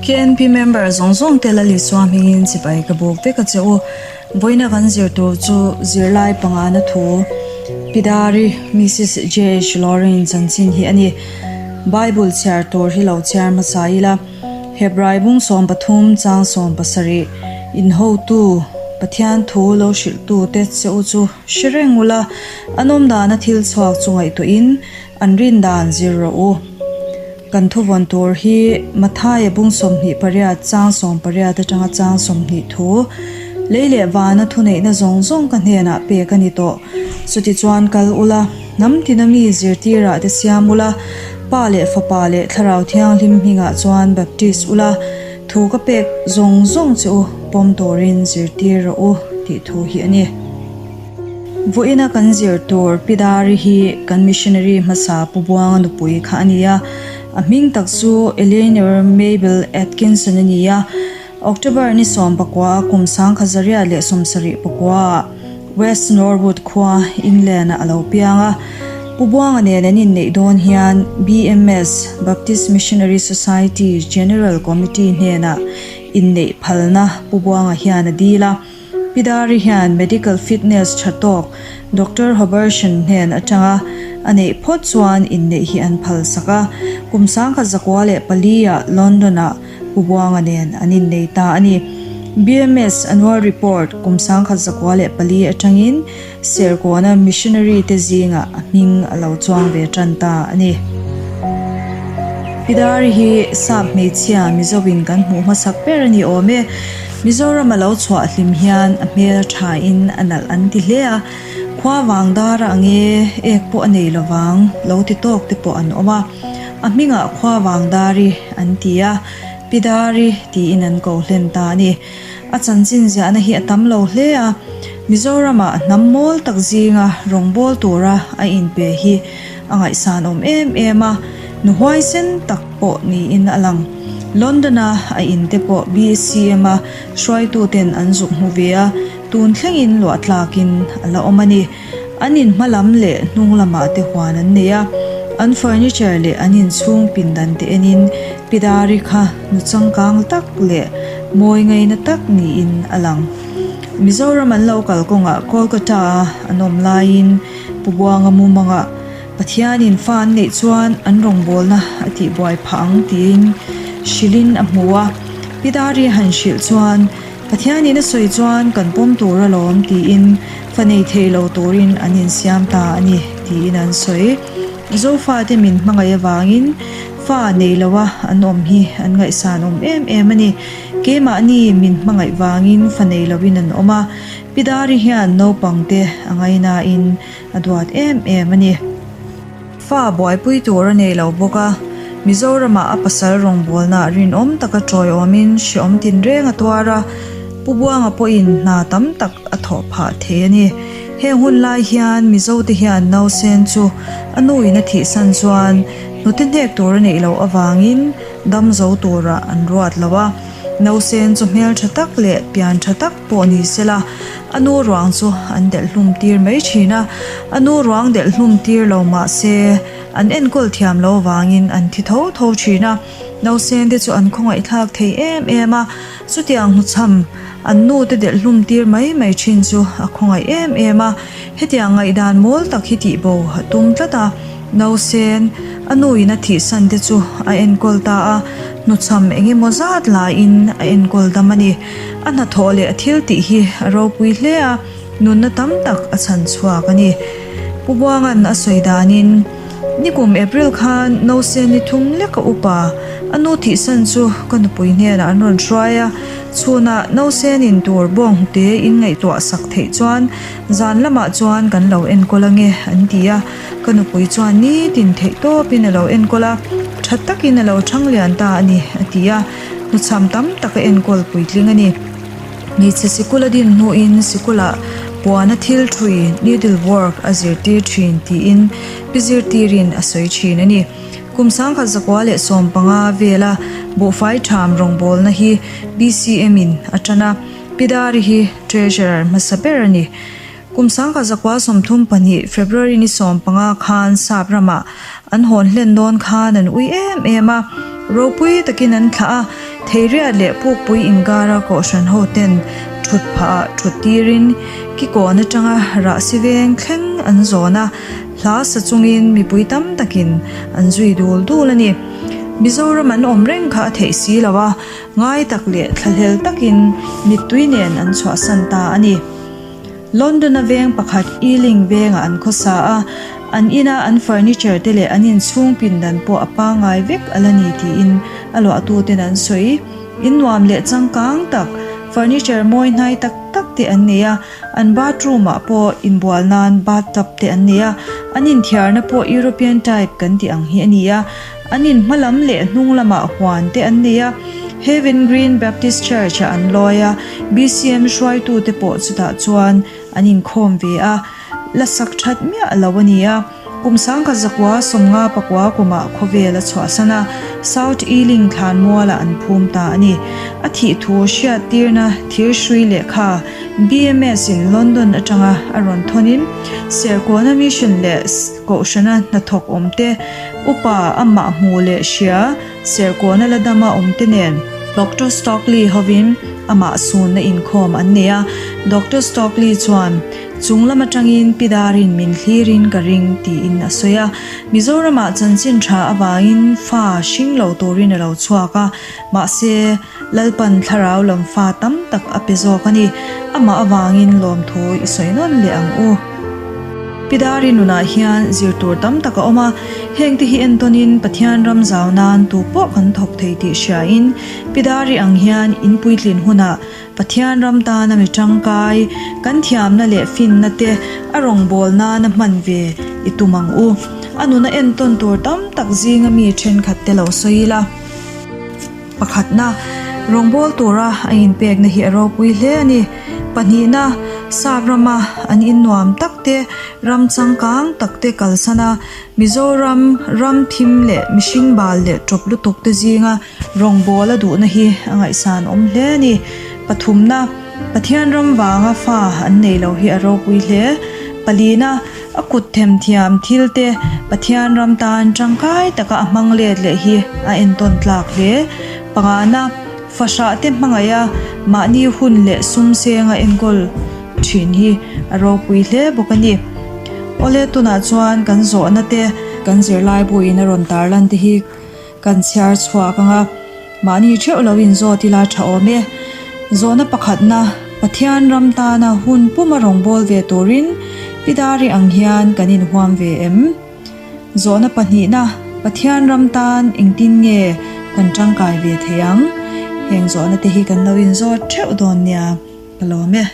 KNP member zawng zawng te Lal Isua hmingin chibai ka buk vek a che u. Vawiina kan zir tur chu zirlai pangana thu Pidari Mrs JH Lorraine chanchin hi a ni. Bible chhiar tur hi lo chhiar hmasa ila. Hebrai bung 13 chang 17 Inhotu Pathian thu lo hrilhtu te che u chu hre reng ula, an awmdana thil chhuak chu ngaihtuahin an rin dan zir rawh u. Kan thuvawn tur hi Mathaia bung 28 chang 18 atanga chang 20 thu, Lei leh vana thuneihna zawng zawng ka hnenah pek a ni tawh. Chutichuan kal ula, hnam tina mi zirtirah te siam ula, Pa leh Fapa leh Thlarau Thianghlim hmingah chuan baptist ula, thu ka pek zawng zawng che u pawm turin zirtir rawh u tih thu hi a ni. Vawiina kan zir tur Pidari hi kan missionary hmasa Pu Buanga nupui kha a ni a, a hming tak chu Eleanor Mabel Atkinson a ni a. October ni 19 kum 1974 ah West Norwood khua, England ah a lo piang a. Pu Buanga nen an inneih dawn hian BMS, Baptist Missionary Society, General Committee hnenah inneih phalna Pu Buanga hian a dil a. Pidari hian medical fitness tha tawk Doctor Hoberson hnen atanga a neih phawt chuan inneih hi an phal sak a, kum 1904 ah London-ah Pu Buanga nen an innei ta a ni. BMS Annual Report kum 1904 atangin Serkawna missionary te zingah a hming a lo chuang ve tan ta a ni. Pidari hi sap hmeichhia Mizoin kan hmuh hmasak ber a ni awm e. Mizoram a lo chhuah hlim hian a hmel a tha in a nalh an ti hle a, khua vang dar a ang e, ek pawh a nei lovang lo ti tawk te pawh an awm a, a hmingah khua vang dar i an ti a, Pi Dari tiin an ko hlen ta a ni. A chanchin ziahna hi a tam lo hle a, Mizorama hnam mawl tak zinga rawngbâwl tura a inpe hi a ngaihsan awm em em a, nu huaisen tak pawh niin a lang. London-a a in te pawh BCM-a hruaituten an zuk hmu ve a, tun thlengin luah tlakin a la awm a ni. An in hma lam leh hnung lamah te huan an nei a, an furniture leh an inchhung pindan te enin Pidari kha nu changkang tak leh mawi ngaina tak niin a lang. Mizoram an lo kal kawngah Kolkata-a an awm laiin Pu Buanga mumangah Pathianin fa an neih chuan an rawngbawlna a tihbuai phah ang tiin hrilhin a hmu a. Pidari a han hrilh chuan Pathianin a sawi chuan kan pawm tur alawm tiin fa nei thei lo turin an insiam ta a ni tiin an sawi. Zofate min hmangaih avangin fa nei loa an awm hi an ngaihsan awm em em a ni. Keimahni min hmangaih vangin fa nei loin an awm a, Pidari hian naupangte a ngainain a duat em em a ni. Fa buaipui tur a nei lo bawk a, Mizoramah a pasal rawngbawlna rinawm taka tawiawmin hreawm tinreng a tuar a, Pu Buanga pawhin hna tam tak a thawh phah thei a ni. Heng hun lai hian Mizote hian nausen chu a nuin a thihsan chuan hnute hnek tur a neih loh avangin dam zo turah an ruat lo a. Nausen chu hmeltha tak leh pian tha tak pawh ni sela, a nu ruang chu an delh hlum tir mai thin a, a nu ruang delh hlum tir lo mah se an enkawl thiam lo vangin an thi tho tho thin a, nausen te chu an khawngaih thlak thei em em a, chutiang hnuchham an nu te delh hlum tir mai mai thin chu a khawngaih em em a, hetiang ngaihdan mawl tak hi tih bo a tum tlat a. Nausen, a nuin a thihsan te chu a enkawl ta a, hnuchham eng emaw zat laiin a enkawl dam a ni. A hnathawh leh a thil tih hi a ropui hle a, nunna tam tak a chhan chhuak a ni. Pu Buanga'n a sawi danin, Nikum April khan nausen ni thum leka upa a nu thihsan chu ka nupui hnenah an rawn hruai a, chhunah nausen in tur bawng hnute in ngaihtuah sak theih chuan zan lamah chuan kan lo enkawl ange an ti a. Ka nupui chuan nitin theih tawpin a lo enkawl a, tha takin a lo thang lian ta a ni, a ti a. Hnuchham tam tak a enkawl puitling a ni. Hmeichhe sikul a din hnuin sikulah puana thil thui, needle work, a zirtir thin tiin pi zirtirin a sawi thin a ni. Kum 1915 vela buhfai tham rawngbawlna hi BCM in a tan a, Pi Dari hi Treasurer hmasa ber a ni. Kum 1932 February ni 15 khan Sap ramah an hawn hlen dawn khan an ui em em a. Ropui takin an thlah a, Theiriat leh Pukpui inkara Kohhran hoten thut phahah thut tirin Kikawn atanga Rahsi veng thleng an zawn a, hla sa chungin mipui tam takin an zui dul dul a ni. Mizoram an awm reng kha a theih si lo a, ngai tak leh thlahlel takin mittui nen an chhuahsan ta a ni. London-a veng pakhat Ealing vengah an khawsa a, an ina an furniture te leh an inchhung pindan pawh a pangngai vek a la ni tiin a luahtuten an sawi. In nuam leh changkang tak, furniture mawi hnai tak tak te an nei a, an bathroom ah pawh inbual nan bathtub te an nei a, an inthiarna pawh European type kan tih ang hi a ni a, an in hma lam leh hnung lamah huan te an nei a, Haven Green Baptist Church ah an lawi a, BCM hruaitute pawh chutah chuan an inkhawm ve a, la sak that miah lo a ni a. Kum sangkhat zakua 50 pakua kumah khawvel a chhuahsan a, South Ealing thlanmualah an phum ta a ni. A thih thu hriattirna thir hrui lehkha BMS in London atanga a rawn thawnin Serkawna Mission leh Kohhrana hnathawk awmte upa amah hmu leh hria Serkawna la dama awmte nen Doctor Stockley hovin amah sunna inkhawm an nei a. Doctor Stockley chuan, Chung lam atangin pi darin min thlirin ka ring, tiin a sawi a. Mizoramah chanchin tha avangin fa hring lo turin a lo chhuak a, mahse, Lalpan thlarau lam fa tam tak a pe zawk a ni. Amah avangin lawmthu i sawi nawn leh ang u. Pi Dari nunah hian zir tur tam tak a awm a, hengte hi entawnin Pathian ram zau nan tu pawh kan thawk thei tih hriain Pi Dari ang hian in puitlin hunah Pathian ram tana mi tangkai, kan thiamna leh finna te a rawngbâwl nana hman ve i tum ang u. A nuna entawn tur tam tak zinga mi thenkhat te lo sawi ila. Pakhatna, rawngbâwl tura a inpekna hi a ropui hle a ni. Pahnihna, Sap rama an innuam tak te, ram changkang tak te kalsan a, Mizoram ram thim leh mihring bal leh ṭawp lutuk te zinga rawngbâwl a duhna hi a ngaihsan awm hle a ni. Pathumna, Pathian ram vanga fa an nei lo hi a ropui hle. Palina, A kut themthiam thil te Pathian ram tan tangkai taka a hmang let leh hi a entawn tlak hle. Pangana, fahrah te hmangaiha mahni hun leh sum senga enkawl thin hi a ropui hle bawk a ni. Awle tunah chuan kan zawhna te kan zirlai buin a rawn tarlan te hi Kan chhiar chhuak ang a, mahni theuh lo inzawt ila tha awm e. Zawhna pakhatna, Pathian ram tana hun puma rawngbâwl ve turin Pi Dari ang hian kan inhuam ve em? Zawhna pahnihna, Pathian ram tan engtin nge kan tangkai ve thei ang? Heng zawhna te hi kan lo inzawt theuh dawn nia, ka lawm e.